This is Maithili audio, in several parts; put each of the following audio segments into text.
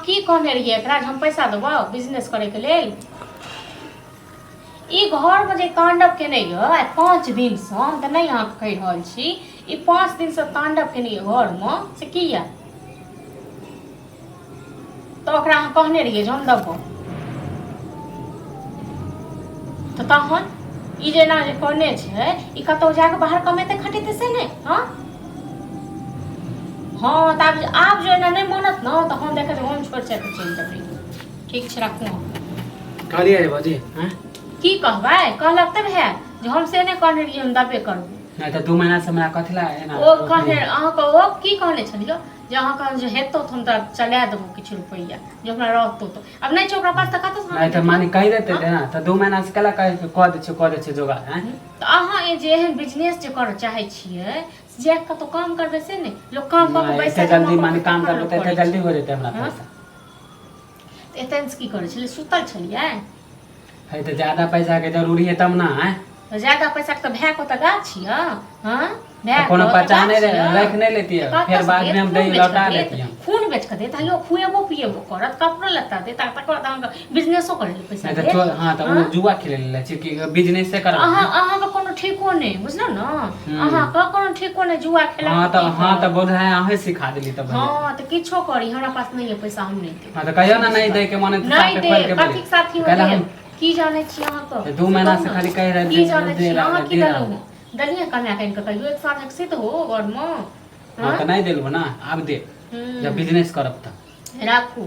की कहने रहियै एकरा जे हम पैसा देबौ बिजनेस करैके लेल? ई घरमे जे तांडव केने यऽ आइ 5 दिनसँ, हम तऽ नहि अहाँके कहि रहल छी, ई 5 दिनसँ तांडव केने यऽ घरमे, से किया? तऽ ओकरा अहाँ कहने रहियै जे हम देबौ, तऽ तहन ई जेना जे कहने छै, ई कतहु जाकऽ बाहर कमेतै खटेतै से नहि? हँ हँ, तऽ आब आब जो एना नहि मानत ने तऽ हम देखै छी, हम छोड़ि छाड़ि कऽ चलि जेबै। ठीक छै, राखू अहाँ। कहलियै रे भौजी, हँ? की कहबै, कहलक तऽ भए जे हम से नहि कहने रहियै, हम देबे करबै। नहि तऽ 2 महीना से हमरा कथी ला एना? ओ कहने अहाँके, ओ की कहने छलियै जे अहाँके जे हेतौ तऽ हम तोरा चला देबो किछु रुपैआ, जे हमरा रहतौ। तऽ आब नहि छै ओकरा पास तऽ कतऽसँ? नहि तऽ माने कहि देतै ने, तऽ 2 महीना से केला कहि कऽ दै छियै, कऽ दै छियै जोगाड़, हँ? तऽ अहाँ ई जे एहन बिजनेस जे करऽ चाहै छियै, जे कतौ काम करबै से नहि, लोक काम कऽ के नहि, पैसा एते जल्दी जमा कऽ माने के काम तखन करबै लोक तऽ एते करै जल्दी छै। हो जेतै हमरा हँ? पैसा? तऽ एतन से की करै छलियै, सुतल छलियै? है तऽ ज्यादा पैसा के जरूरी है तब ना, आँय? तऽ ज्यादा पैसा के तऽ भाय के ओतऽ गाछ यऽ, हँ? भाय तऽ के कोनो ओतऽ पहचान गाछ नहि यऽ। राखि नहि लेतियै, तऽ कतऽ फेर से बाद देत? में हम खून दै बेच कऽ लौटा देत? देतियै हम। खून बेच कऽ देत? आइयो खुएबो पिएबो करत, कपड़ो लत्ता देत, आ तकर बाद अहाँके बिजनेसो करै लेल पैसा नहि तऽ देत? चोर, हँ, तऽ ओ हँ? जुआ खेले ले छी कि बिजनेसे करबै? अहाँ अहाँके कोनो ठीको नहि, बुझलहुँ ने? अहाँके कोनो ठीको नहि, जुआ खेला। हँ तऽ, हँ तऽ बोझ है, अहें सिखा देली तऽ भैया। हँ तऽ किछो करी, हमरा पास नहि यऽ पैसा, हम नहि देब। हँ तऽ कहियो ने नहि दै के मन है तऽ नहि साफे खोलि देब। के बोली। कथीक साथी काल्हि देब? हम की जानै छी अहाँके? 2 महीना से खाली कहि रहल की छी, जानै दे छी रहल अहाँ? है, की दे रहल देलहुँ है। देलियै कमाए कऽ आनि कऽ कहियो एक साँझक से तऽ हो घरमे? हँ तऽ नहि देलबो ना, आब दे जब बिजनेस करब तऽ। राखू,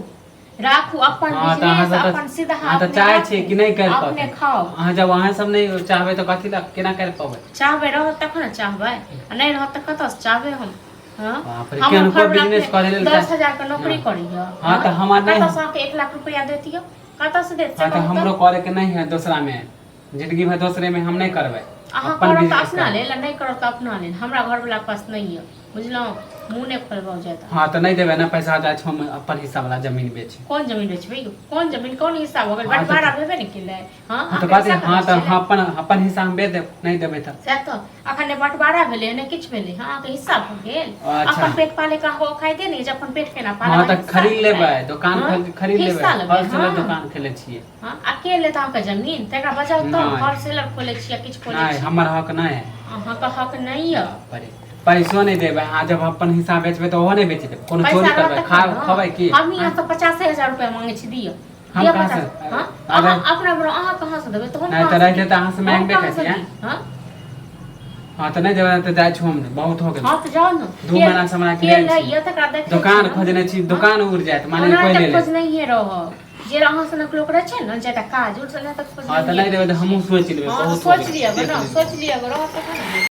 राखू अपन हँ तऽ अहाँ बिजनेस सब तऽ अपन सीधा अहाँ तऽ अपने चाहै राखू, छियै कि नहि करि अपने पौतै। खाउ। अहाँ जब अहाँ सब नहि चाहबै तऽ कथी लए केना करि पबै? चाहबै रहत तखन ने चाहबै, आ नहि रहत तऽ कतऽसँ चाहबै हम? हँ? बाप रे, हमर केहनको घरवला बिजनेस अपने करै लेल 10,000 के नौकरी हँ। करैया। हँ तऽ हमरा नहि- कतऽसँ अहाँके 1 लाख रुपया देतियै? कतऽसँ देत से हँ तऽ कहू तऽ? हमरो करे के नहि है दोसरा में, जिंदगी भर दोसरे में हम नहि करबै। अहाँ अपन करब तऽ बिजनेस अपना करबै। लेल आ नहि करब तऽ अपना लेल। हमरा घरवला के पास नहि यऽ, बुझलहुँ? मुँह नहि खोलबाउ ज्यादा। हँ तऽ नहि देबै ने पैसा, जाइ छी हम अपन हिस्सा वाला जमीन बेचे। कोन जमीन बेचबै यौ? कोन जमीन, कोन हिस्सा भऽ गेल? हँ तऽ- बंटवारा भेबे ने केलै। हँ, हँ तऽ अहाँके कथी? हिस्सा हँ कतऽ तऽ छलै? अपन अपन हिस्सा हम बेच देब, नहि देबै तऽ। सएह तऽ, अखन ने बंटवारा भेलै, ने किछु भेलै। हँ, अहाँके हिस्सा भऽ गेल? अच्छा। अपन पेट पाले के अहाँके औकाते नहि जे अपन पेट केना पालब। हँ तऽ हिस्सा खरीद लेबै। लेबै दोकान। हँ? खरीद लेबै। हिस्सा लेबै। होलसेलर हँ। दोकान खेले छियै। हँ, आ के लेत अहाँके जमीन? तकरा बजाउ तऽ। नहि। होलसेलर खोलै छी या किछु खोलै नहि छी। हमर हक नहि है। अहाँके हक नहि यऽ। परे पैसो नहि देबै अहाँ, जब अपन हिस्सा बेचबै तऽ ओहो नहि बेच देबै। कोनो पैसा चोरी रहत करबै तखन खा ने। खबै की? हम यहाँ से 85,000 रुपया मांगे छी, दिअ। हम दिअ कहाँ 50। से? हँ? अरे- अहाँ अपना बरो, अहाँ कहाँ से देबै? तऽ हम नहि कहाँ तऽ से रहितै दी? तऽ अहाँ से हम मांगबे कहाँ से करतियै। दी? हँ? हँ तऽ नहि देबै तऽ जाइ छी हम, बहुत हो गेल। हँ तऽ जाउ ने। 2 महीना से हमरा के घेरल लैए छी। तकरा देखै दोकान छी ने। खोजने छी, दोकान उड़ जायत माने ओना कोइ तऽ ले ले। खोजनहिए रहब, जे अहाँ सनक लोक रहै छै ने जादा काज, ओ सनक तऽ हँ तऽ खोजनहिए नहि देबै तऽ हमहूँ सोचि लेबै। हँ तऽ बहुत हो सोचि गेल, लिअ देख ने, लेबै। सोचि लिअ, रहत तखन ने।